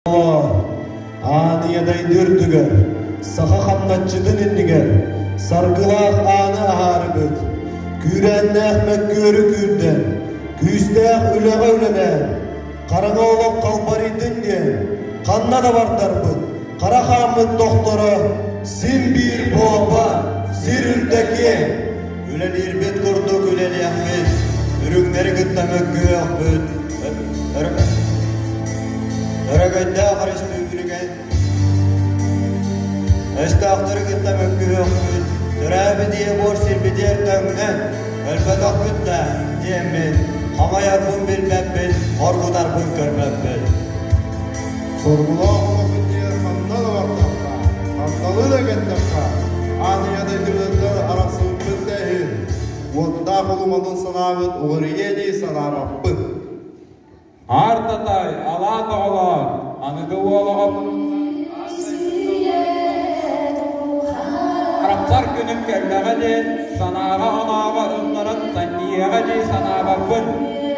Аан ийэ дойду үрдүгэр, саха хамначчытын иннигэр саргылаах ааны аһаарыбыт, күүрээннээх мөккүөрү күүрдэн, күүстээх үлэҕэ үлэлээн, хараҥа олох халбарыйдын диэн ханна да бардарбыт, хара хааммыт тохторо син биир буолба, сир үрдэ киэҥ. Үлэлиирбит курдук үлэлиэхпит, үрүҥнэри кытта мөккүһүөхпүт, Өрөгөйдөөх өрөспүүбүлүкэ өстөөхтөрү кытта мөккүһүөхпүт, төрөөбүт ийэ буор сирбитигэр төҥнөн, өлбөтөхпүт да диэммин, хомойорбун билбэппин, хоргутарбын көрбөппүн. Соргулаах олох иннигэр ханна да бардахха, ханталы да кэттэххэ, аан ийэ дойдубутуттан арахсыбыппыт да иһин, уоттаах улуманын санаабыт уларыйыа дии санаабаппыт. Аар татай, алаа тоҕолоор, аныгы уол оҕо арахсар күнүм кэллэҕэ диэн санааҕа-онооҕо ылларан санньыйыаҕа дии санаабаппын.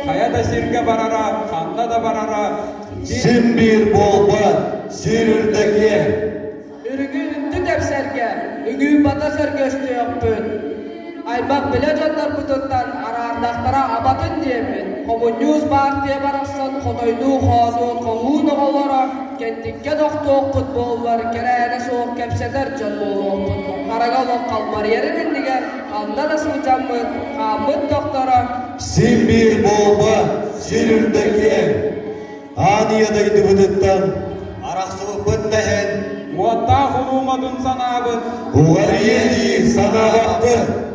Хайа да сиргэ барара, ханна да барара Син биир буолбат, сир үрдэ киэҥ. Үрүҥү үнтү тэпсэргэ, үҥүү бата сөргөстүөхпүт. Аймах билэ дьоннорбутуттан араардахтара абатын диэммит, хомуньуус баартыйа барахсан хотойдуу хоодуот хоһуун оҕолоро кэнтиккэ тохтуохпут буоллар кэрээнэ суох кэпсэтэр дьон буолуохпут. Хараҥа олох халбарыйарын иннигэр ханна да сылдьаммыт, хааммыт тохторо Син биир буолбат, сир үрдэ киэҥ. Аан ийэ дойдубутуттан Арахсыбыппыт да иһин Уоттаах улуу модун санаабыт уҕарыйа дии санаабаппыт.